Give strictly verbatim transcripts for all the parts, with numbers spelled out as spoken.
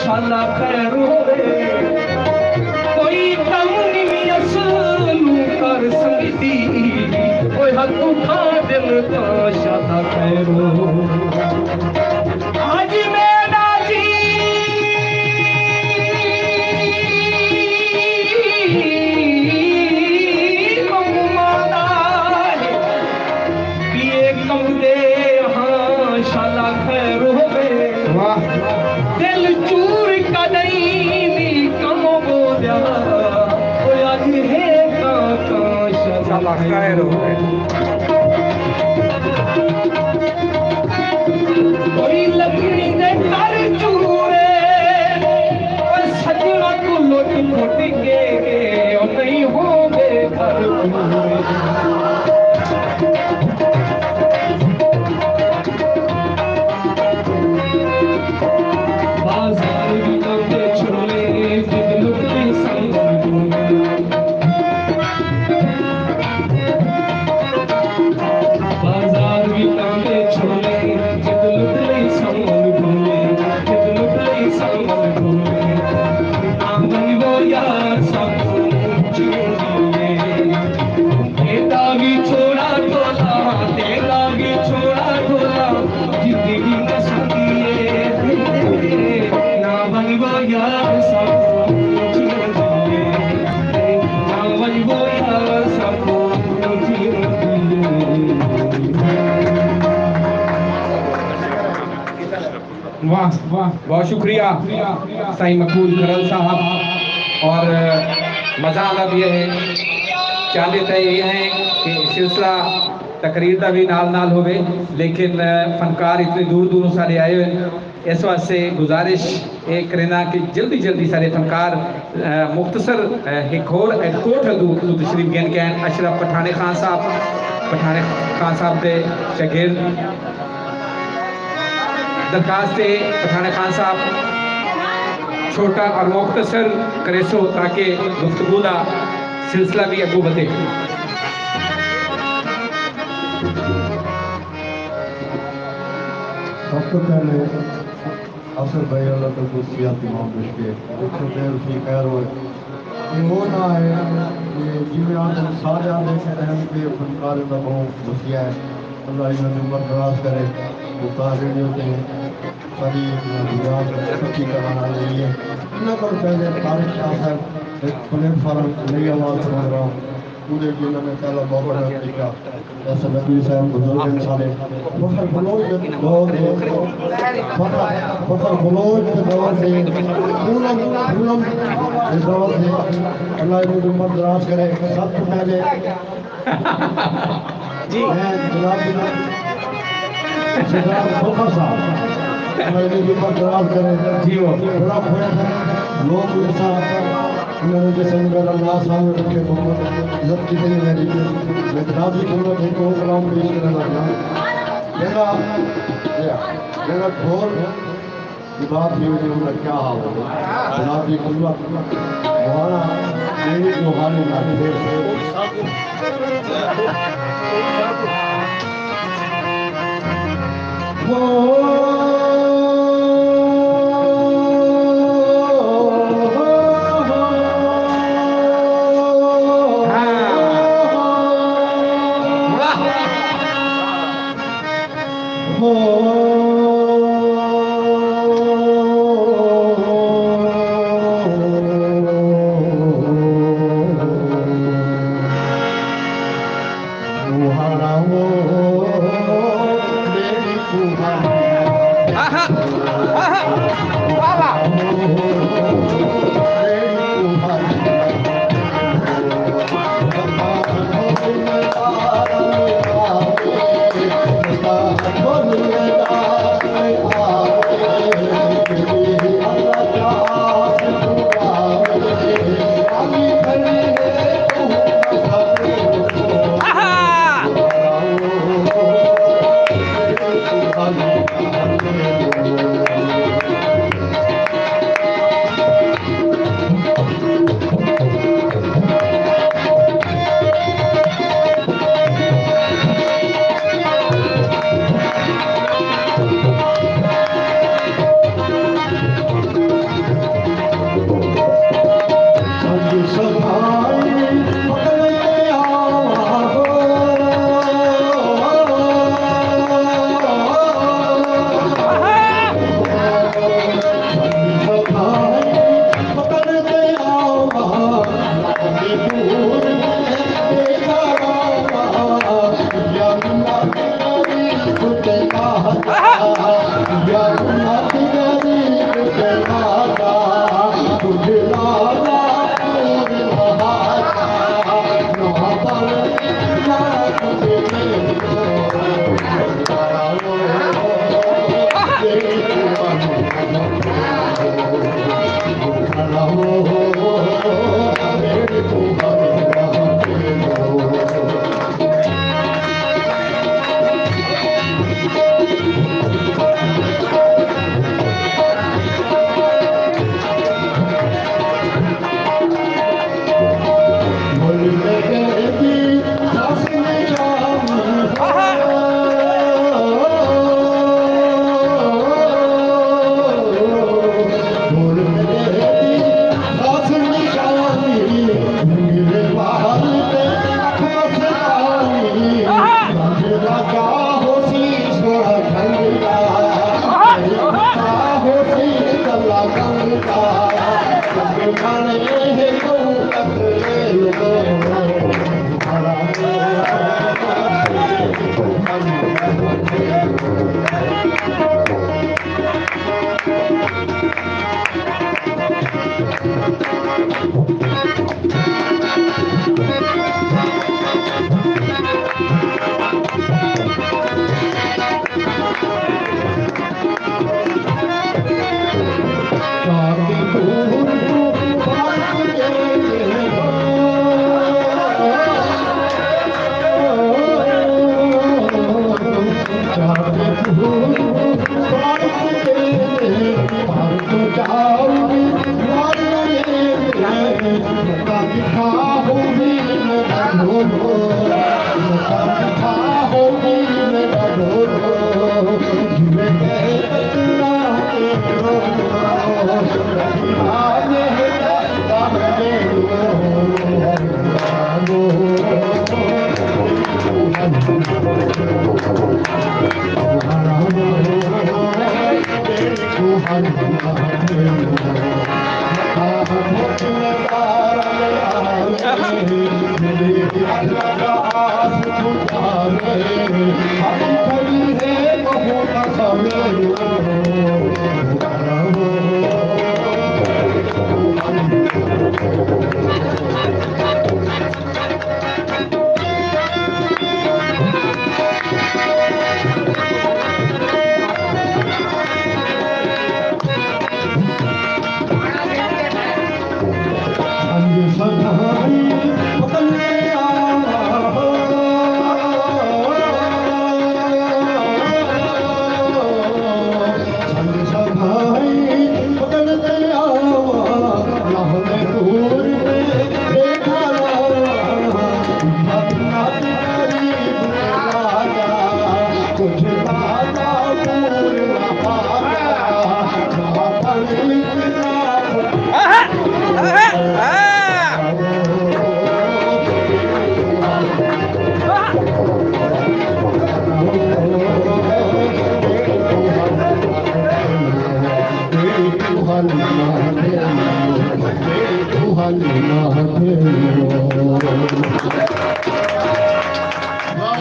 شالا خیر ہووے۔ کوئی کم نی اصلوں کر سڳدی، کوئی حق اٹھا ݙن تاں شالا خیر ہووے۔ حاجی میݙا جی کم ماندا ہے، پیے کم دے ہاں شالا خیر ہووے۔ واہ۔ دل چور کݙاہیں نی کم ٻولیا، او اڄ ہے کاں کاں شالا خیر ہووے۔ کوئی لکڑی دے کر چورے، او سڄݨا کوں لٹ پھٹ کے، او نہیں ہوندے گھر چورے۔ بازار وچ آندے چھولے، جد لٹدی سنگل ڈھولے۔ بازار وچ آندے چھولے، جد لٹدی سنگل ڈھولے، جد لٹدی سنگل ڈھولے۔ آمن وہ یار سب کوں چیندی ہے۔ تیݙا وی چھوڑا ڈھولا، تیݙا وی چھوڑا ڈھولا، زندگی نساندی اے۔ نہ ونڄ وو یار سب جیندی اے، نہ ونڄ وو یار سب جیندی اے۔ واہ، واہ، بہت شکریہ سائیں مقبول کھرل صاحب۔ اور مزہ آندا پیا ہے، چاہندے تاں ایہ ہیں کہ سلسلہ تقریر دا وی نال نال ہووے، لیکن فنکار اتنے دور دوروں سارے آئے ہوئے ہیں، اس واسطے گزارش اے کرینداں کہ جلدی جلدی سارے فنکار، آ، مختصر، آ، ہک ہور ایڈ کوٹ حدود توں تشریف گھن کے آئن۔ اشرف پٹھاݨے خان صاحب، پٹھاݨے خان صاحب دے شاگرد۔ درخواست ہے پٹھاݨے خان صاحب، چھوٹا اور مختصر کریسو تاکہ گفتگو دا سلسلہ بھی اڳوں ودھے۔ سب توں پہلے آصف بھائی، اللہ تہاکوں صحت ایمان بخشے، ݙکھ دیر تھی خیر ہوئے۔ اے او نہ ہے کہ جیویں آندن سارے آندے کہ اہم کے فنکاریں دا ٻہوں وسیع ہے۔ اللہ انہاں دی عمر دراز کرے۔ مختار ریڈیو تے ساݙی دنیا پکی کرݨ آلی ہے۔ انہاں کول پہلے طارق شاہ صاحب ہک پلیٹ فارم نئی آواز پروگرام، اودے وچ انہاں نے پہلا موقع کیتا۔ ایس ایم ندوی صاحب بزرگ ہیں سارے۔ فخر بلوچ دے دور دے، فخر، فخر بلوچ دے دور دے، پونم، پونم دے دور دے، اللہ انہاں دی عمر دراز کرے۔ سب توں پہلے جی۔ میں جناب، جناب سردار بخار صاحب، اللہ انہاں دی عمر دراز کرے۔ جی ہو۔ بڑا خوش ہے، لوگ اتنا انہاں نے جیسے میرا اللہ صاحب رکھے محمد عزت کی تھی میری۔ میں جناب دی خدمت ایک اور کلام پیش کرنا چاہتا ہوں۔ میرا، میرا ڈھول کی بات ہی ہوئی، ان کا کیا حال ہوگا؟ جناب دی خدمت مولانا دیوی روحانی کا ڈھیر۔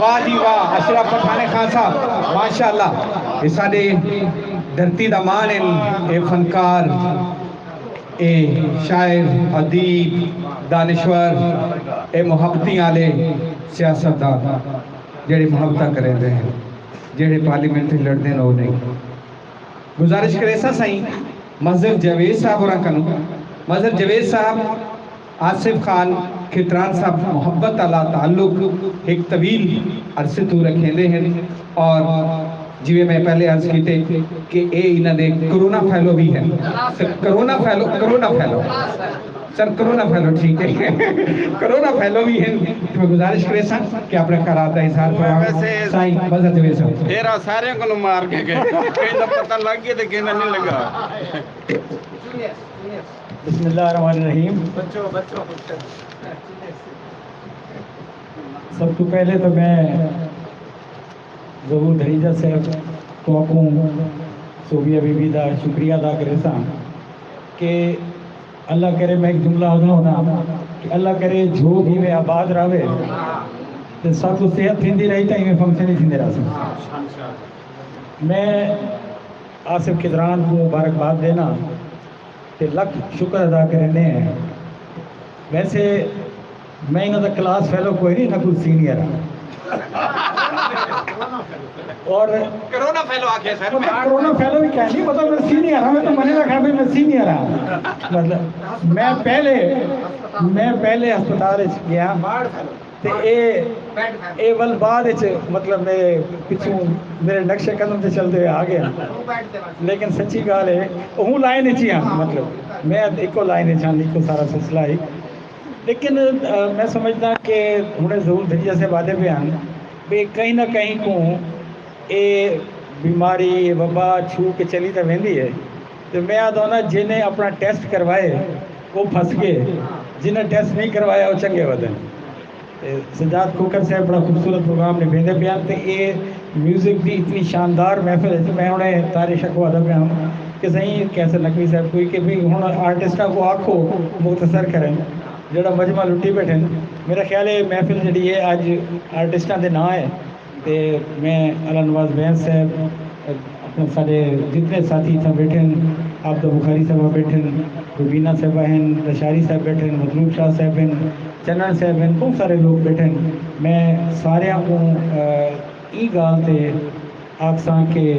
واہ جی واہ، اشرف پٹھاݨے خان صاحب، ماشاءاللہ۔ اے ساݙے دھرتی دا مان ہن، اے فنکار، اے شاعر، ادیب، دانشور، اے محبتیں آلے سیاستدان، جیڑھے محبتاں کریندے ہن، جیڑھے پارلیمنٹ تے لڑدے ہن، او نہیں۔ گزارش کریساں سائیں مظہر جاوید صاحب ہوراں کنوں۔ مظہر جاوید صاحب، آصف خان کھتران صاحب محبت آلا تعلق ہک طویل عرصے توں رکھیندے ہن، اور جیویں میں پہلے عرض کیتے کہ اے انہاں دے کرونا فیلو وی ہن۔ تے کرونا فیلو، کرونا فیلو۔ سر، کرونا فیلو ٹھیک ہے۔ کرونا فیلو وی ہن۔ تے میں گزارش کریساں کہ اپݨے خیالات دا اظہار فرماون۔ ویسے سائیں مظہر جاوید صاحب۔ ڈیرہ ساریاں کوں مار کے گئے۔ کہیں دا پتہ لگ گیا تے کہیں دا نہیں لگا۔ بسم اللہ الرحمن الرحیم۔ سب توں پہلے تو میں ظہور دھریجہ صاحب تہاکوں صوبیہ بی بی دا شکریہ ادا کریساں کہ اللہ کرے، میں ہک جملہ آہدا ہونداں کہ اللہ کرے جھوک ایویں آباد رہوے تے ساکوں صحت تھیندی رہی تاں ایویں فنکشن ہی تھیندے رہسن۔ میں آصف کھدران کوں مبارکباد ݙینا تے لکھ شکر ادا کریندے ہیں۔ ویسے میں انہاں دا کلاس فیلو کوئی نہیں، نہ کوئی سینئر ہاں۔ اور کرونا فیلو آکھیا سر۔ مطلب کرونا فیلو بھی کیا نہیں، مطلب میں سینئر ہاں، میں تو منی رکھا بھی میں سینئر ہاں۔ مطلب میں پہلے میں پہلے ہسپتال وچ گیا تے اے اے ول بعد وچ، مطلب میرے پچھوں میرے نقش قدم تے چلدے ہوئے آ گئے۔ لیکن سچی ڳالھ ہے، ہوں لائن وچ ہی ہاں۔ مطلب میں ایکو لائن وچ ہاں، ایکو سارا سلسلہ ہے۔ لیکن میں سمجھدا کہ ہن ضرور دھریجے سے وعدے پہ ہن، بے کہیں نہ کہیں کوں اے بیماری، اے وبا چھو کے چلی تے ویندی ہے۔ تے میں آہدا ہوناں، جنہیں اپنا ٹیسٹ کروائے، وہ پھس گئے، جنہیں ٹیسٹ نہیں کروایا، وہ چنگے ودن۔ تے سجاد کھوکھر صاحب بڑا خوبصورت پروگرام نبھیندے پئے ہن، تے اے میوزک دی اتنی شاندار محفل ہے۔ میں ہن طارق شاہ کوں آہدا پیا ہاں کہ سائیں قیصر نقوی صاحب کوئی کہ بھی ہن آرٹسٹاں کوں آکھو مختصر کرن، جڑا مجمع لٹی بیٹھن۔ میرا خیال ہے محفل جڑی ہے اج آرٹسٹاں دے ناں ہے۔ تے میں اللہ نواز بینس صاحب، اپنے سارے جتنے ساتھی اتھاں بیٹھے ہیں، عابدہ بخاری صاحبہ بیٹھے ہیں، روبینہ صاحبہ ہیں، لشاری صاحب بیٹھے ہیں، مطلوب شاہ صاحب ہیں، چنن صاحب ہیں، بہت سارے لوگ بیٹھے ہیں۔ میں سارے کو ای گال تے آکساں کہ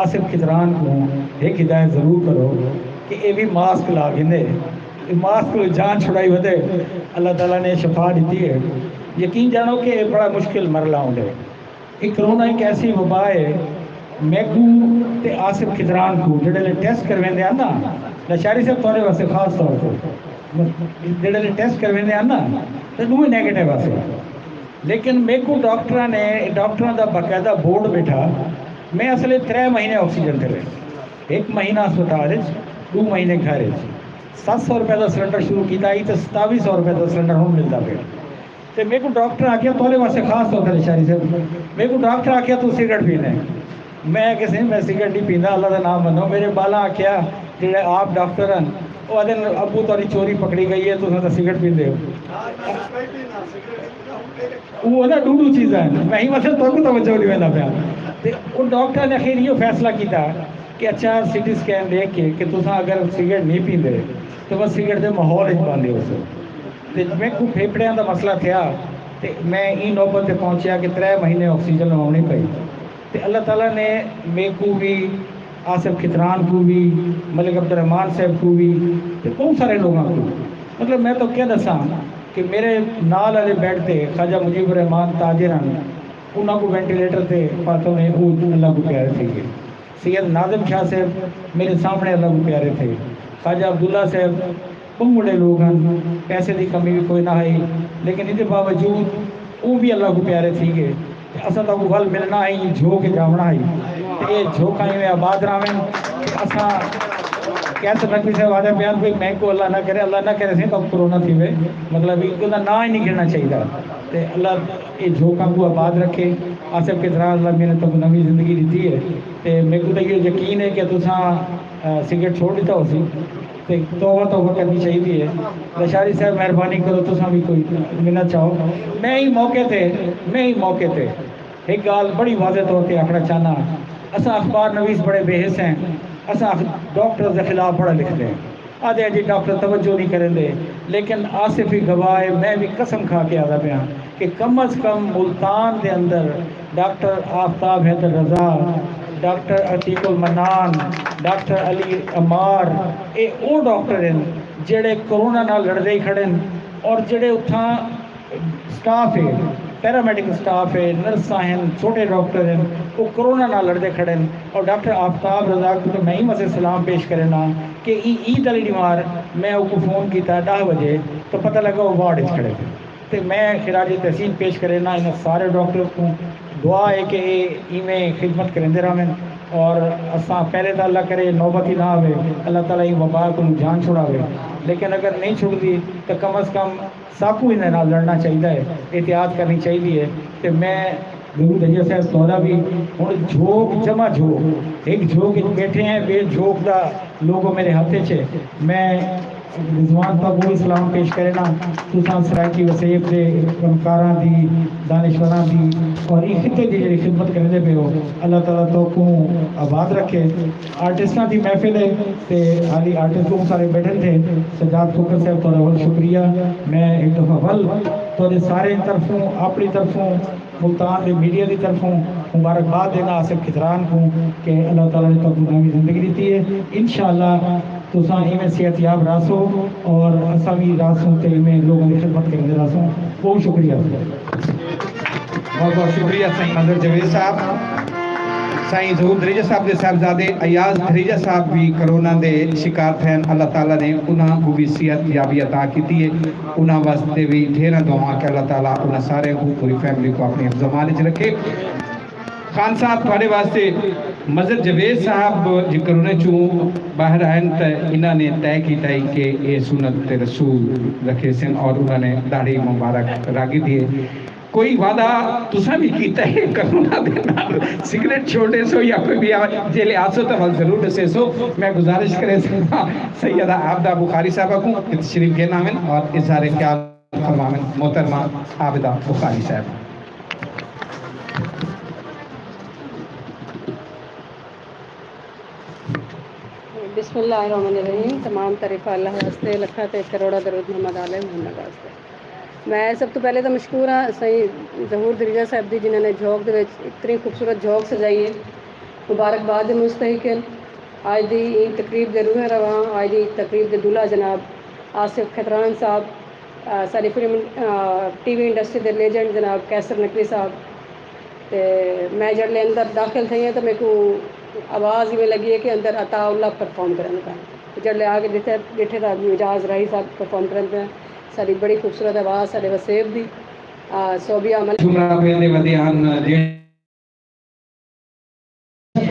آصف کھدران کو ایک ہدایت ضرور کرو کہ اے بھی ماسک لا گھنے، اے ماسک کو جان چھڑائی ودے۔ اللہ تعالیٰ نے شفا دیتی ہے۔ یقین جانو کہ اے بڑا مشکل مرحلہ ہوندے۔ اے کرونا ایک ایسی وبا ہے، میکوں تے آصف کھدران کو جڑے لے ٹیسٹ کرویندے ہیں نا، لشاری صاحب تھوڑے واسطے خاص طور پر جڑے لے ٹیسٹ کرویندے ہیں نا، تے دوئے نیگیٹو آسے۔ لیکن میکوں ڈاکٹراں نے، ڈاکٹراں دا باقاعدہ بورڈ بیٹھا، میں اصل ترے مہینے آکسیجن تے رہے، ایک مہینہ ہسپتال وچ، دو مہینے گھر وچ۔ ست سو روپے دا سلنڈر شروع کیتا ہی تے ستاوی سو روپے دا سلنڈر ہن ملدا پیا۔ تے میکوں ڈاکٹر آکھیا، تہاݙے واسطے خاص طور تے لشاری صاحب، میکوں ڈاکٹر آکھیا توں سگریٹ پیندے ہیں؟ میں آکھیا سئیں میں سگریٹ نہیں پیندا، اللہ دا نام منو۔ میرے ٻالاں آکھیا، جڑے آپ ڈاکٹر ہیں، او آہدن ابو تہاݙی چوری پکڑی ڳئی ہے، تساں تاں سگریٹ پیندے ہو۔ او آہدا ݙو ݙو چیزاں ہیں، میں ہی مسئلہ تہاکوں توجہ نہیں ویندا پیا۔ تے او ڈاکٹر نے اخیر ایہو فیصلہ کیتا کہ اچھا سی ٹی سکین ݙیکھ کے کہ تساں اگر سگریٹ نہیں پیندے تو بس سگریٹ دے ماحول وچ پاندے ہوسو۔ تے میکوں پھیپھڑیاں دا مسئلہ تھیا تے میں ایں نوبت تے پہنچیا کہ ترے مہینے آکسیجن لوانی پئی۔ تے اللہ تعالیٰ نے میکوں وی، آصف کھتران کوں وی، ملک عبدالرحمن صاحب کوں وی تے بہت سارے لوگاں کوں، مطلب میں تو کیا ݙساں کہ میرے نال والے بیڈ تے خواجہ مجیب الرحمن تاجر ہن، انہاں کوں وینٹیلیٹر تے پاتوں نے، او اللہ کوں پیارے تھی ڳئے۔ سید ناظم شاہ صاحب میرے سامنے اللہ کوں پیارے تھے۔ خواجہ عبداللہ صاحب ٻہوں وݙے لوگ ہن، پیسے دی کمی وی کوئی نہ ہئی، لیکن ایندے باوجود او وی اللہ کوں پیارے تھی ڳئے۔ تے اساں تہاکوں ول ملݨا ہئی، جھوک جاوݨا ہئی۔ تے اے جھوکاں ایویں آباد رہون۔ تے اساں قیصر نقوی صاحب آہدے پئے ہن بھئی میکوں اللہ نہ کرے، اللہ نہ کرے سئیں تہاکوں کرونا تھیوے، مطلب اے اوندا ناں ہی نہیں گھنݨا چاہیدا۔ تے اللہ اے جھوکاں کوں آباد رکھے۔ آصف کھتران اللہ مینے تہاکوں نویں زندگی ݙتی ہے تے میکوں تاں ایہو یقین ہے کہ تساں، آ، سگریٹ چھوڑ ݙتا ہوسی۔ تے توبہ توبہ کرنی چاہیدی ہے۔ لشاری صاحب مہربانی کرو، تساں وی کوئی منت چاہو۔ میں ایں موقع تے، میں ایں موقع تے ہک ڳالھ بڑی واضح طور تے آکھݨا چاہنا، اساں اخبار نویس بڑے بے حس ہیں، اساں اخ-، ڈاکٹرز دے خلاف بڑا لکھدے ہیں، آہدے ہیں جی ڈاکٹر توجہ نہیں کریندے، لیکن آصف وی گواہ ہے، میں وی قسم کھا کے آہدا پیاں کہ کم از کم ملتان دے اندر ڈاکٹر آفتاب حیدر رضا، ڈاکٹر عتیق المنان، ڈاکٹر علی عمار، اے او ڈاکٹر ہن جیڑھے کرونا نال لڑدے ہی کھڑے ہن، اور جیڑھے اتھاں سٹاف ہے، پیرامیڈیکل سٹاف ہے، نرساں ہن، چھوٹے ڈاکٹر ہن، او کرونا نال لڑدے کھڑے ہن۔ اور ڈاکٹر آفتاب رضا کوں تاں میں ایں واسطے سلام پیش کرینداں کہ ایں عید آلی ݙینہوار میں اوکوں فون کیتا ݙاہ وڄے، تاں پتہ لڳا او وارڈ اچ کھڑے ہن۔ تے میں خراج تحسین پیش کرینداں انہاں سارے ڈاکٹرز کوں۔ دعا ہے کہ اے ایویں خدمت کریندے رہون، اور اساں پہلے تاں اللہ کرے نوبت ہی نہ آوے، اللہ تعالیٰ ایں وبا کوں جان چھڑاوے، لیکن اگر نہیں چھڑدی تاں کم از کم ساکوں ایندے نال لڑݨا چاہیدا ہے، احتیاط کرنی چاہیدی ہے۔ تے میں گرو دھجا صاحب تہاݙا وی ہݨ جھوک جمع جھوک، ہک جھوک وچ بیٹھے ہیں، ٻئے جھوک دا لوگو میرے ہتھ وچ ہے۔ میں رضوان تہاکوں وی سلام پیش کرینداں۔ تساں سرائیکی وسیب دے فنکاراں دی، دانشوراں دی اور ایں خطے دی جیڑھی خدمت کریندے پئے ہو، اللہ تعالیٰ تہاکوں آباد رکھے۔ آرٹسٹاں دی محفل ہے تے حالی آرٹسٹ بہوں سارے بیٹھن تھے۔ سجاد کھوکھر صاحب، تہاڈا بہت شکریہ۔ میں ہک دفعہ ول تہاڈے سارے طرفوں، اپنی طرفوں، ملتان دے میڈیا دی طرفوں مبارکباد ݙیندا آصف کھتران کوں کہ اللہ تعالیٰ نے تہاکوں نویں زندگی ݙتی ہے۔ انشاءاللہ تساں ایویں صحت یاب رہسو اور اساں وی رہسوں تے ایویں لوگاں دی خدمت کریندے رہسوں۔ بہت شکریہ۔ بہت بہت شکریہ سائیں مظہر جاوید صاحب۔ سائیں ظہور دھریجہ صاحب دے صاحبزادے ایاز دھریجہ صاحب وی کرونا دے شکار تھئن، اللہ تعالیٰ نے انہاں کوں وی صحت یابی عطا کیتی ہے۔ انہاں واسطے وی ڈھیراں دعاواں کہ اللہ تعالیٰ انہاں سارے کوں، پوری فیملی کوں اپنی حفظ امان وچ رکھے۔ خان صاحب، تہاݙے واسطے مظہر جاوید صاحب جے کرونے چوں ٻاہر آئن تاں انہاں نے طے کیتا ہئی کہ اے سنت تے رسول رکھیسن اور انہاں نے ݙاڑھی مبارک رکھ ڳھدی ہے۔ کوئی وعدہ تساں وی کیتا ہے کرونا دے نال، سگریٹ چھوڑیسو یا کوئی ٻیا؟ جیلے آسو تاں ول ضرور ݙسیسو۔ میں گزارش کریساں سیدہ عابدہ بخاری صاحبہ کوں کہ تشریف گھن آون اور اظہار خیال فرماون۔ محترمہ عابدہ بخاری صاحبہ۔ بسم اللہ الرحمن الرحیم۔ تمام تعریفاں اللہ واسطے، لکھاں تے کروڑاں درود محمد آل محمد واسطے۔ میں سب توں پہلے تاں مشکور ہاں سائیں ظہور دھریجہ صاحب دی، جنہاں نے جھوک دے وچ اتنی خوبصورت جھوک سجائی ہے۔ مبارکباد دے مستحق ہن۔ اڄ دی ایں تقریب دے روح رواں، اڄ دی تقریب دے دلہا جناب آصف کھتران صاحب، آ، ساݙی فلم، آ، ٹی وی انڈسٹری دے لیجنڈ جناب قیصر نقوی صاحب۔ تے میں جݙلے اندر داخل تھئی ہاں تاں میکوں آواز ایویں لڳی ہے کہ اندر عطاء اللہ پرفارم کرن پئے۔ تے جݙلے آ کے ݙٹھے، ݙٹھے تاں اڄ اعجاز راہی صاحب پرفارم کرن پئے۔ ساݙی بڑی خوبصورت آواز ساݙے وسیب دی۔ آ، صوبیہ عمل جھمرا پئے تے ودے ہن جے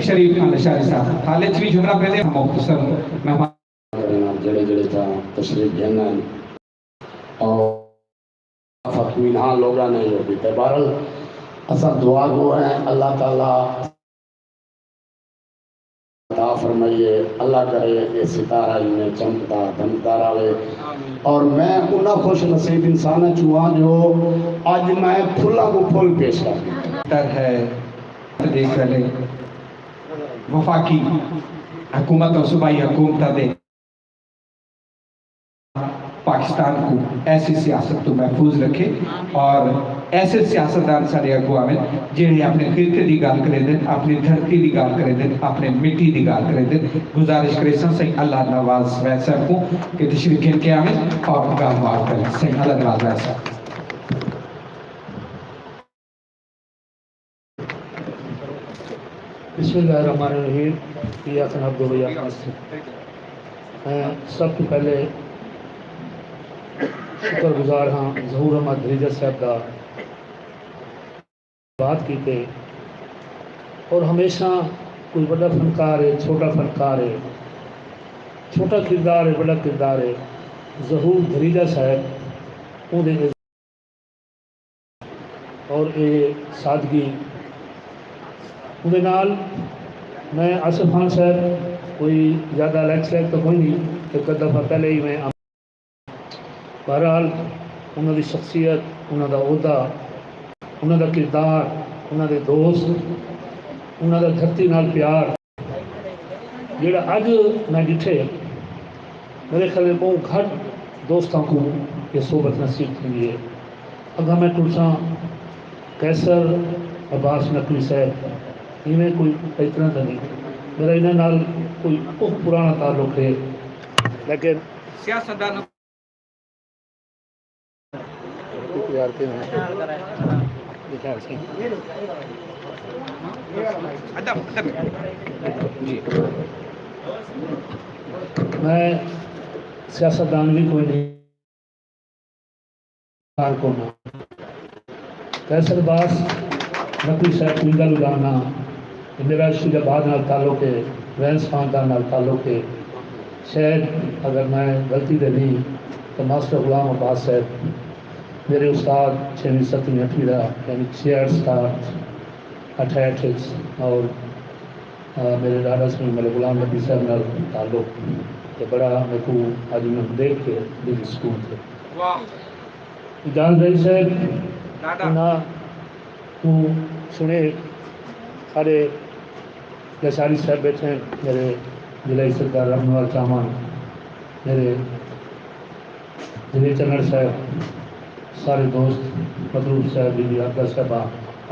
شریف خان لشاری صاحب، حال اچ وی جھمرا پئے تے مختصر مہمان۔ جڑے جڑے تاں تشریف گھن آئن اور فقمین ہاں لوگاں نے جو کیتے۔ بہرحال اساں دعا گو ہیں، اللہ تعالیٰ عطا فرمائیے، اللہ کرے اے ستارہ ایویں چمکدا دمکدا رہے۔ اور میں انہاں خوش نصیب انساناں چوں ہاں جو اج میں پھلاں کوں پھل پیش کر ݙتا۔ تر ہے دے پہلے وفاقی حکومت اور صوبائی حکومتاں دے پاکستان کوں ایسی سیاست توں محفوظ رکھے اور ایسے سیاستدان ساݙے اڳوں آون جیڑھے اپݨے خطے دی ڳالھ کریندن، اپݨی دھرتی دی ڳالھ کریندن، اپݨے مٹی دی ڳالھ کریندن۔ گزارش کریساں سئیں اللہ نواز ویس صاحب کوں کہ تشریف گھن کے آون اور ڳالھ بات کرن۔ سئیں اللہ نواز ویس صاحب۔ بسم اللہ الرحمن الرحیم۔ ایاک نعبد و ایاک نستعین۔ میں سب توں پہلے شکر گزار ہاں ظہور احمد دھریجہ صاحب دا، بات کیتے۔ اور ہمیشہ کوئی وݙا فنکار ہے، چھوٹا فنکار ہے، چھوٹا کردار ہے، وݙا کردار ہے، ظہور دھریجہ صاحب اوندے اور اے سادگی۔ اوندے نال میں آصف خان صاحب کوئی زیادہ لیکس لیک تو کوئی نہیں، ایک دفعہ پہلے ہی میں بہرحال انہاں دی شخصیت، انہاں دا عہدہ، انہاں دا کردار، انہاں دے دوست، انہاں دا دھرتی نال پیار جیڑھا اڄ میں ݙٹھے، میݙے خیال ٻہوں گھٹ دوستاں کوں اے صحبت نصیب تھیندی ہے۔ اڳاں میں ٹرساں قیصر عباس نقوی صاحب، ایویں کوئی اتنا تاں نہیں، میݙا انہاں نال کوئی ٻہوں پراݨا تعلق ہے، لیکن سیاستدان میں سیاستدان وی کوئی نہیں، کارکن ہاں۔ قیصر عباس نقوی صاحب کوں اے ڳالھ ڄاݨداں کہ میݙا شجاع آباد نال تعلق ہے، وینس خاندان نال تعلق ہے۔ شاید اگر میں غلطی دے نہیں تاں ماسٹر غلام عباس صاحب میݙے استاد چھیویں، ستویں، اٹھویں دا، یعنی چھیاہٹھ، ستاہٹھ، اٹھاہٹھ وچ، اور میرے ݙاݙا سئیں ملک غلام نبی صاحب نال تعلق، تے بڑا میکوں اڄ انہاں کوں ݙیکھ کے دل سکون تھئے۔ واہ۔ اجاز بھائی صاحب، ݙاݙا۔ انہاں کوں سݨے ساݙے لشاری صاحب ٻیٹھے ہن، میرے ضلعی سردار رحمن وال چاوݨ، میرے جنید چنڑ صاحب، سارے دوست، مطلوب صاحب، بی بی عابدہ صاحبہ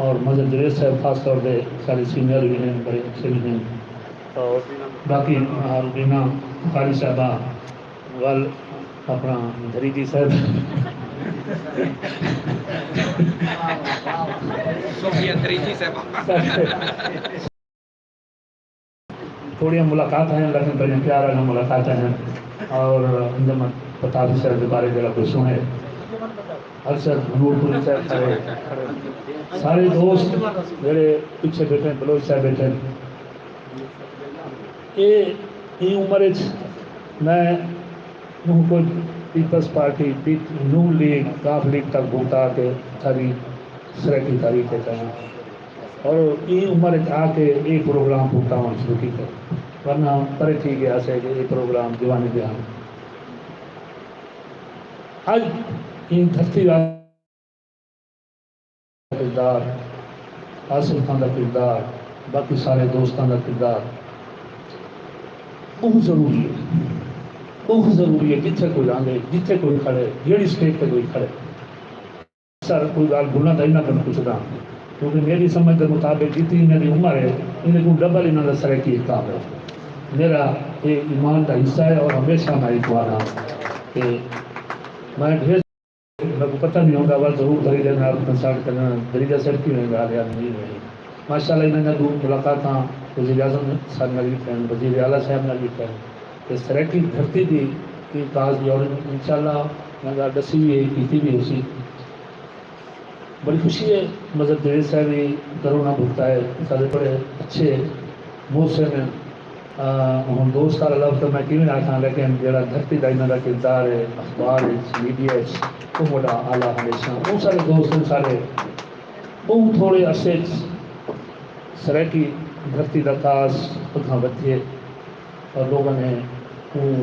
اور مظہر جنید صاحب خاص طور تے سارے سینئر وی ہن، بڑے اچھے وی ہن۔ اور باقی روبینہ بخاری صاحبہ ول اپݨا دھریجی صاحب۔ صوفیہ دھریجی صاحبہ۔ تھوڑیاں ملاقاتاں ہن، لیکن بڑیاں پیار والیاں ملاقاتاں ہن۔ اور انجمن پتافی صاحب دے بارے جیڑھا کجھ سݨے، ارشد نور پوری صاحب کھڑے، سارے دوست جیڑھے پچھے ٻیٹھے، بلوچ صاحب ٻیٹھے۔ اے ایں عمر اچ میں ٻہوں کجھ پیپلز پارٹی، پی-، نون لیگ، کاف لیگ تک بھگتا کے ساری سرائیکی تاریخ اچ آیا۔ اور ایں عمر اچ آ کے اے پروگرام بھگتاوݨ شروع کیتے، ورنہ پرے تھی ڳیا سے کہ اے پروگرام دیوانے دے ہن۔ اڄ ایں دھرتی دا کردار، آصف خان دا کردار، باقی سارے دوستاں دا کردار ٻہوں ضروری ہے، ٻہوں ضروری ہے۔ جتھے کوئی آندے، جتھے کوئی کھڑے، جیڑھی سٹیج تے کوئی کھڑے، سر کوئی ڳالھ بھلاں تاں انہاں کنوں پچھداں، کیونکہ میݙی سمجھ دے مطابق جتنی انہاں دی عمر ہے، انہیں کوں ڈبل انہاں دا سرائیکی کام ہے۔ میرا یہ ایمان دا حصہ ہے اور ہمیشہ میں ایک وعدہ کہ میں ڈھیر میکوں پتہ نہیں ہوندا، ول ضرور دھریجہ نال کنسلٹ کرݨا، دھریجہ صاحب کیویں ڳالھ ہے، نہیں نہیں۔ ماشاءاللہ انہاں دیاں ݙو ملاقاتاں وزیر اعظم صاحب نال وی تھئن، وزیر اعلیٰ صاحب نال وی تھئن، تے سرائیکی دھرتی دی ایں کاز دی، اور انشاءاللہ میں ڳالھ ݙسی وی ہے، کیتی وی ہوسی۔ بڑی خوشی ہے، مظہر جنید صاحب وی کرونا بھگتا ہے، سارے بڑے اچھے محسن ہن۔ آ، ہݨ دوست والا لفظ تاں میں کیویں آکھاں، لیکن جیڑھا دھرتی دا انہاں دا کردار ہے، اخبار اچ، میڈیا اچ، او وݙا آلہ ہمیشہ۔ او سارے دوست ہن، سارے ٻہوں تھوڑے عرصے اچ سرائیکی دھرتی دا کاز اڳاں ودھیے اور لوگاں نے اوں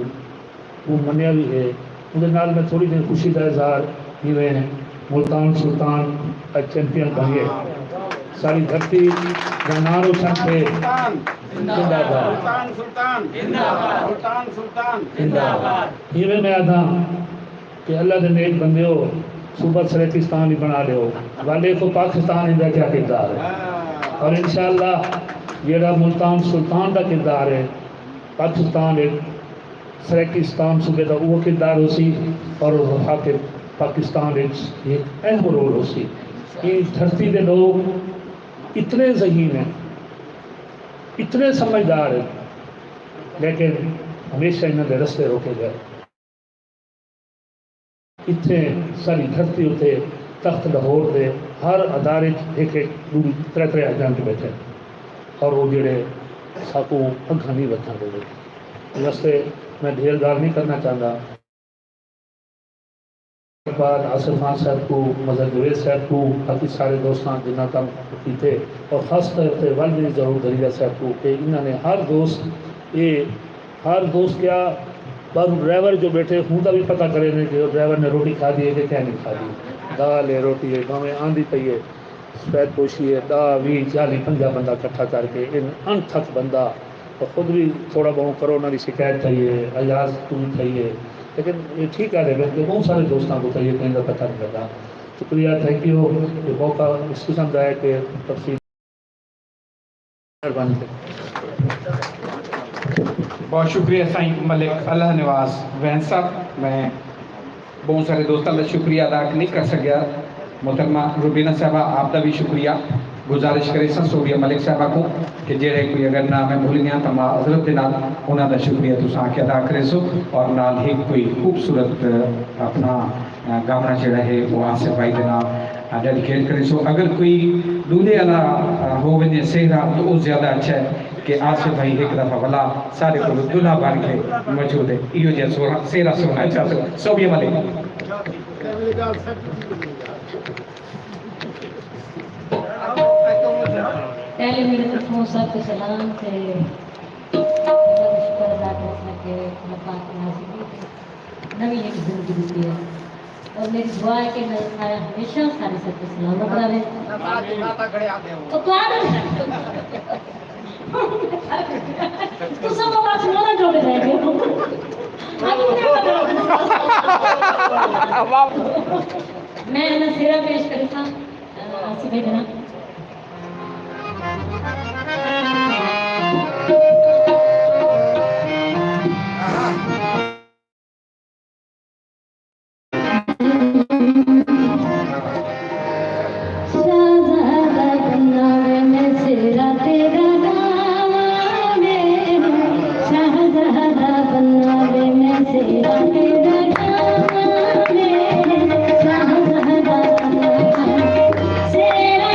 کوں منیا وی ہے۔ اوندے نال میں تھوڑی جئی خوشی دا اظہار، جیویں ملتان سلطان اڄ چیمپئن بݨ ڳئے، ساݙی دھرتی دا ناں روشن تھئے۔ زندہ باد۔ ملتان سلطان زندہ باد۔ ملتان سلطان زندہ باد۔ ایویں میں آہداں کہ اللہ دے نیک بندیو، صوبہ سرائیکستان ہی بݨا ݙیو، ول ݙیکھو پاکستان ایندا کیا کردار ہے۔ اور انشاءاللہ جیڑھا ملتان سلطان دا کردار ہے، پاکستان اچ سرائیکستان صوبے دا اوہو کردار ہوسی اور وفاق پاکستان اچ ہک اہم رول ہوسی۔ ایں دھرتی دے لوگ اتنے ذہین ہن، اتنے سمجھدار ہن، لیکن ہمیشہ انہاں دے رستے روکے ڳئے۔ اتھیں ساݙی دھرتی اتے تخت لاہور دے ہر ادارے اچ ہک ہک، ݙو ݙو، ترے ترے ایجنٹ ٻیٹھے ہن اور او جیڑھے ساکوں اڳاں نی ودھݨ ݙیندے۔ ایں واسطے میں ڈھیر ڳالھ نی کرݨا چاہندا۔ بعد آصف خان صاحب کوں، مظہر جاوید صاحب کوں، باقی سارے دوستاں جنہاں کم کیتے اور خاص طور تے ول وی ضرور دھریجہ صاحب کوں کہ انہاں نے ہر دوست اے ہر دوست کیا، ٻاہروں ڈرائیور جو ٻیٹھے، اوندا وی پتہ کریندے کہ او ڈرائیور نے روٹی کھادی ہے کہ کیا نہیں کھادی۔ دال ہے، روٹی ہے، بھاویں آندی پئی ہے، سفید پوشی ہے، ݙاہ، ویہہ، چالیہہ، پنجاہ بندہ کٹھا کر کے، ان انتھک بندہ، اور خود وی تھوڑا ٻہوں کرونا دی شکایت تھئی ہے، ایاز کوں وی تھئی ہے، لیکن اے ٹھیک آہدے پئے کہ ٻہوں سارے دوستاں کوں تھئی ہے، کہیں دا پتہ نہیں لڳا۔ شکریہ، تھینک یو، یہ موقع اس قسم دا ہے کہ تفصیل مہربانی۔ بہت شکریہ سائیں ملک اللہ نواز وین صاحب، میں بہت سارے دوستاں دا شکریہ ادا نہیں کر سکیا۔ محترمہ روبینہ صاحبہ آپ دا بھی شکریہ۔ گزارش کریساں صوبیہ ملک صاحبہ کوں کہ جیڑھے کوئی اگر ناں میں بھل گیاں تاں معذرت دے نال انہاں دا شکریہ تساں آکے ادا کریسو اور نال ہک کوئی خوبصورت اپنا گاوݨا جیڑھا ہے او آصف بھائی دے نال ڈیڈیکیٹ کریسوں۔ اگر کوئی ݙولھے آلا ہو ونڄے سہرا تاں او زیادہ اچھا ہے کہ آصف بھائی ہک دفعہ ولا ساݙے کولوں ݙولھا بݨ کے موجود ہے۔ ایہو جیہا سہرا سہݨا چاہسوں۔ صوبیہ ملک۔ پہلے میݙے طرفوں سب کوں سلام تے اللہ دا شکر ادا کرساں کہ اللہ پاک ناصری تے نویں ہک زندگی ݙتی ہے۔ اور میری دعا ہے کہ اللہ سارے ہمیشہ سارے سب کوں سلامت رہے۔ نہ ماں تے نہ تاں کھڑے آتے ہو۔ تو تہاݙے تساں تو بس مولا جو رہ گئے۔ میں انہاں سیرا پیش کرساں، آصف بھائی جناب۔ شہزادہ بناوے میں سیرا تیݙا گاواں میں، شہزادہ بناوے میں سیرا تیݙا گاواں میں، شہزادہ بناوے سیرا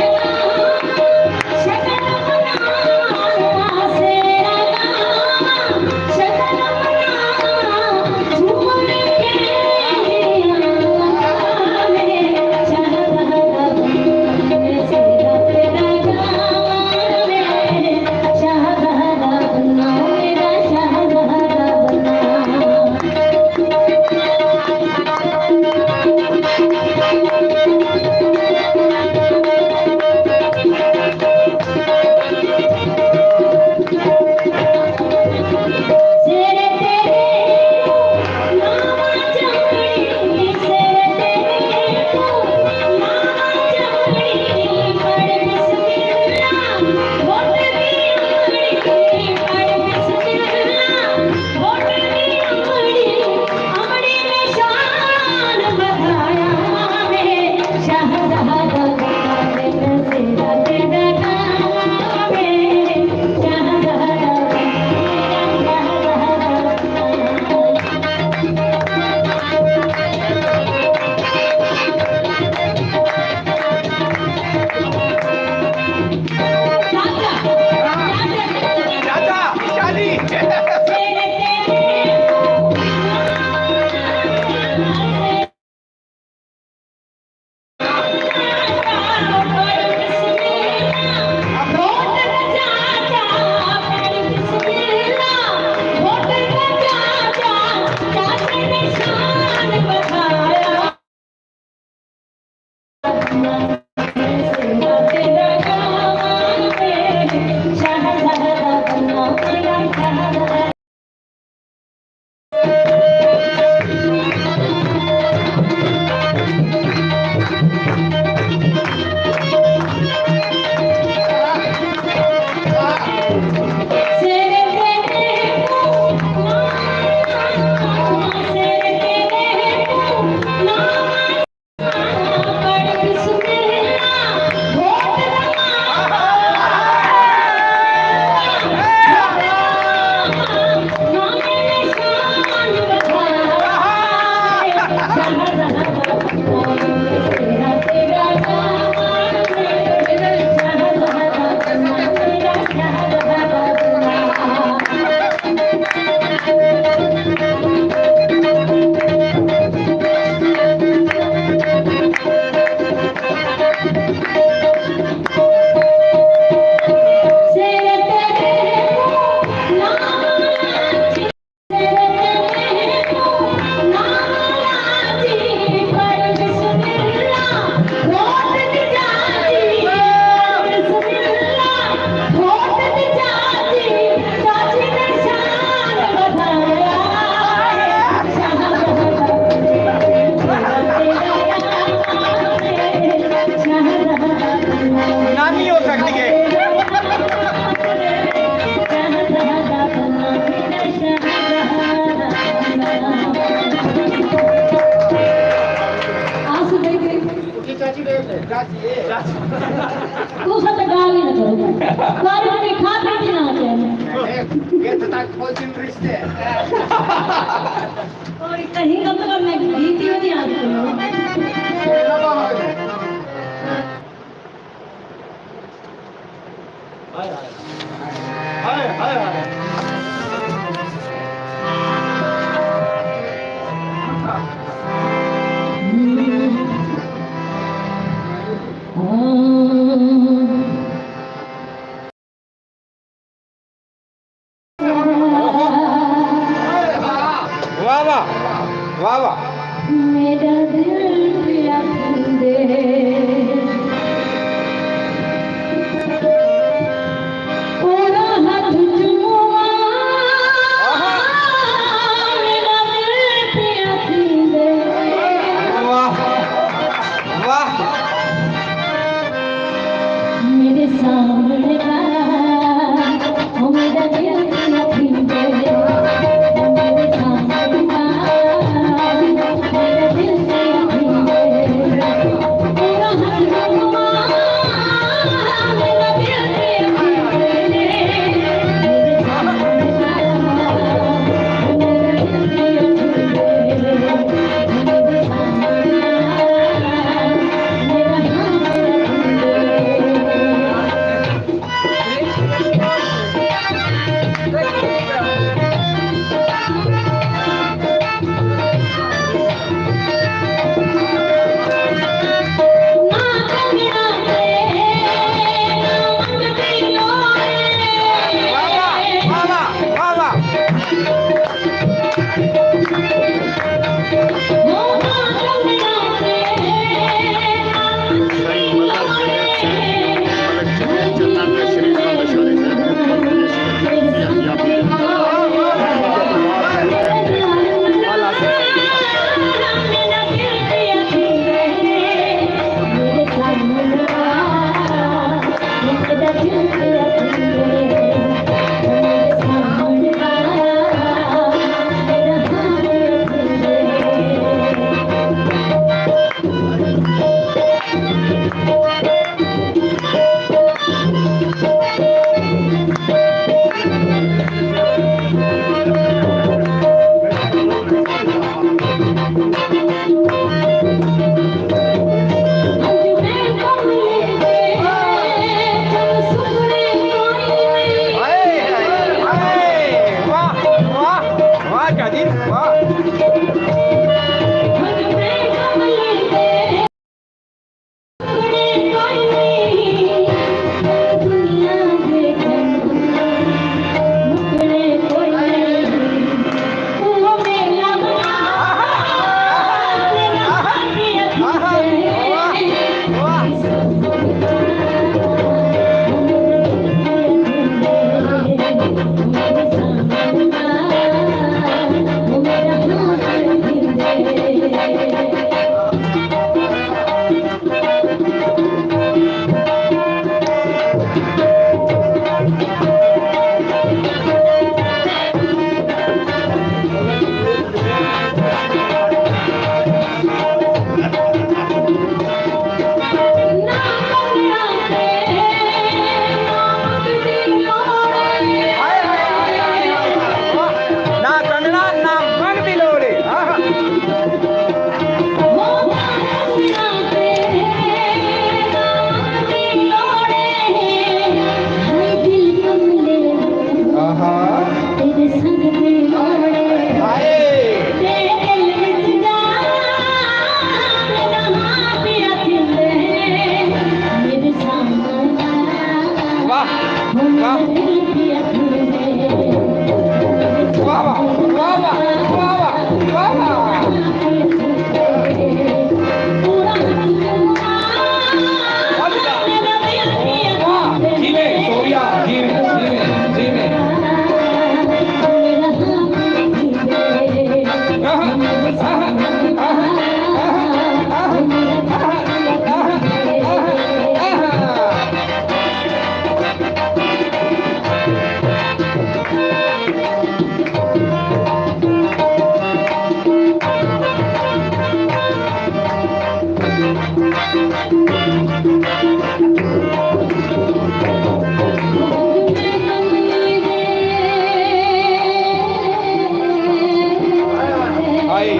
نانی ہو سکدی ہے۔ آصف بھائی، اٹھی چاچی ݙیکھ لے، چاچی، اے۔ چاچی۔ تساں تے ڳالھ ہی نہ کرو۔ تہاݙے تے کھا پی کے نہ چاہیے۔ اے، اے تے تک پہنچن رشتے۔ اور کہیں کم سے کم میں گیتی ہو نہیں آتی۔ ہائے، ہائے۔ ہائے، ہائے، ہائے۔ واہ واہ۔ میݙا دل پیا تھیندے، اوݙا ہتھ چوماں۔ آہا۔ میݙا دل پیا تھیندے۔ واہ، واہ۔ میݙے سامݨے آ، او میݙا دل پیا تھیندے۔ میݙے سامݨے آ، میݙا دل پیا تھیندے۔ میݙا ہتھ چوماں، میݙا دل پیا تھیندے۔ میݙے سامݨے آ، میݙا دل پیا تھیندے۔ ہائے، ہائے، ہائے، واہ، واہ، واہ، شاہ جی، واہ۔ نہ کنگنا، نہ منگ دی لوڑ ہے۔ آہا۔ آہا۔ ہائے۔ واہ، واہ۔ واہ، واہ، واہ، واہ، واہ، واہ، واہ۔ واہ، جیویں، سوریا، جیویں، جیویں، جیویں۔ ہائے،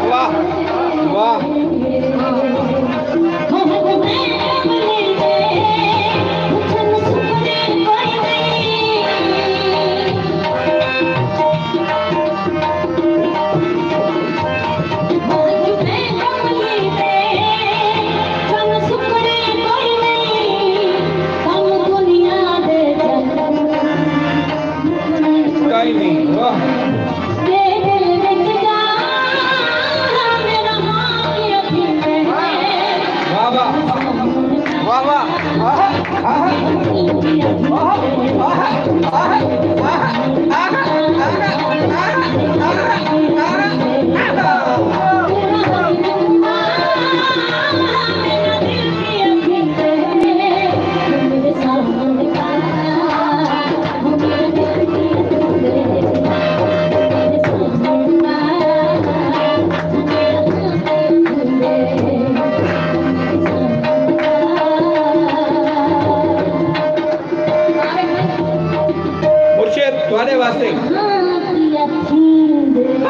واہ، واہ۔ کائنی، واہ۔ مرشد، تہاݙے واسطے۔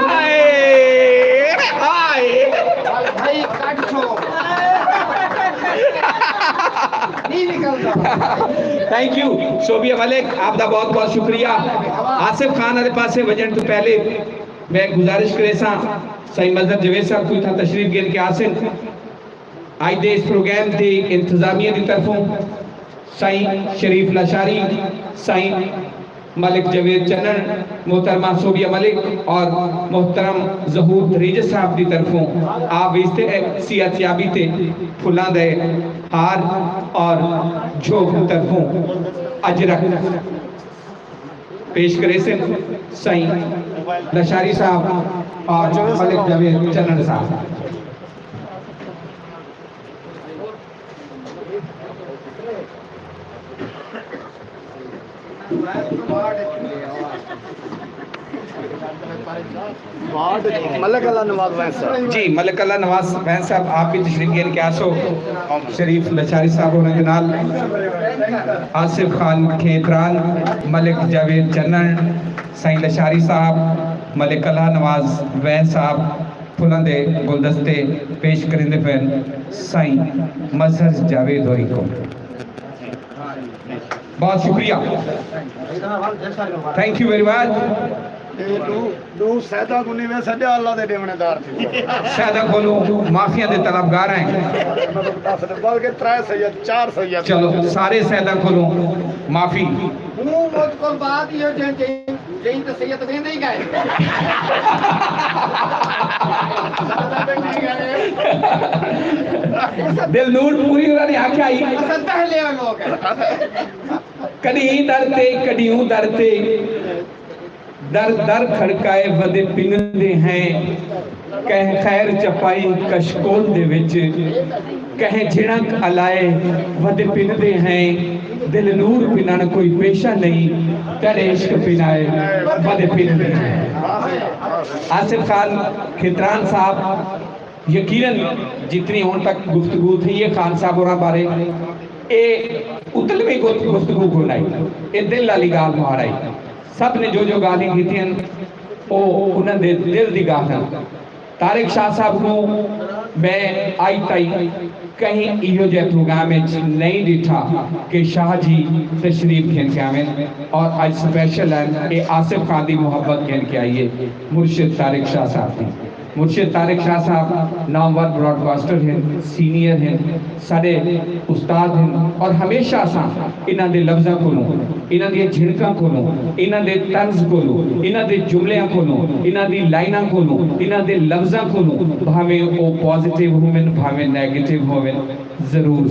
ہائے، ہائے۔ بھائی، کٹ چھو۔ نہیں نکلدا۔ تھینک یو، صوبیہ ملک، آپ دا بہت بہت شکریہ۔ آصف خان والے پاسے وجن تو پہلے میں گزارش کرے ساں، سائیں مظہر جاوید صاحب کو اتھاں تشریف گھن کے آسن۔ اڄ دے اس پروگرام دی انتظامیہ دی طرفوں سائیں شریف لاشاری، سائیں ملک جاوید چنݨ، محترمہ صوبیہ ملک اور محترم ظہور دھریجہ صاحب دی طرفوں آپ ویستے صحت یابی تے پھلاں دے ہار اور جھوک دی طرفوں اجرک پیش کریسن۔ سائیں لاشاری صاحب اور ملک جاوید چنݨ صاحب۔ ملک اللہ نواز وینس صاحب۔ جی، ملک اللہ نواز وینس صاحب، آپ بھی تشریف گھن کے آسو۔ شریف لاشاری صاحب ہوراں دے نال، آصف خان کھیتران، ملک جاوید چنݨ، سائیں لاشاری صاحب، ملک اللہ نواز وینس صاحب، پھلاں دے گلدستے پیش کریندے پئن سائیں مظہر جاوید ہوری کوں۔ بہت شکریہ۔ تھینک یو ویری مچ۔ اے ݙو، ݙو سیداں کوں نہیں وے سݙیا، اللہ دے ݙیوݨے دار تھی۔ سیداں کولوں معافیاں دے طلبگار ہیں۔ بلکہ ترے سید، چار سید۔ چلو، سارے سیداں کولوں معافی۔ ہوں مجھ کول بات ہی ہے جیں جیں جئیں تے سید ویندے ہی ڳئے۔ دل نور پوری ہوراں نے آکھیا ہی۔ اساں پہلے آ لوگ ہیں۔ کݙی ایں در تے، کݙی اوں در تے۔ در در کھڑکائے ودے پندے ہیں۔ کہیں خیر چپائی کشکول دے وچ، کہیں جھڑک الائے ودے پندے ہیں۔ دل نور پنݨ کوئی پیشہ نہیں، تیݙے عشق پنائے ودے پندے ہیں۔ آصف خان کھتران صاحب، یقیناً جتنی ہݨ تک گفتگو تھئی ہے خان صاحب ہوراں بارے، اے اتلویں گفت-، گفتگو کونائی، اے دل والی ڳالھ مہارائی۔ سب نے جو جو ڳالھیں کیتیاں، او انہاں دے دل دی ڳالھ ہن۔ طارق شاہ صاحب کوں میں اڄ تائیں کہیں ایہو جہے پروگرام وچ نہیں ݙٹھا کہ شاہ جی تشریف گھن کے آون، اور اڄ سپیشل ہن، اے آصف خان دی محبت گھن کے آئی ہے مرشد طارق شاہ صاحب دی۔ مرشد طارق شاہ صاحب نامور براڈ کاسٹر ہن، سینئر ہن، ساݙے استاد ہن، اور ہمیشہ اساں انہاں دے لفظاں کولوں، انہاں دیاں جھڑکاں کولوں، انہاں دے طنز کولوں، انہاں دے جملیاں کولوں، انہاں دی لائناں کولوں، انہاں دے لفظاں کولوں، بھاویں او پازیٹیو ہوون، بھاویں نیگیٹیو ہوون، ضرور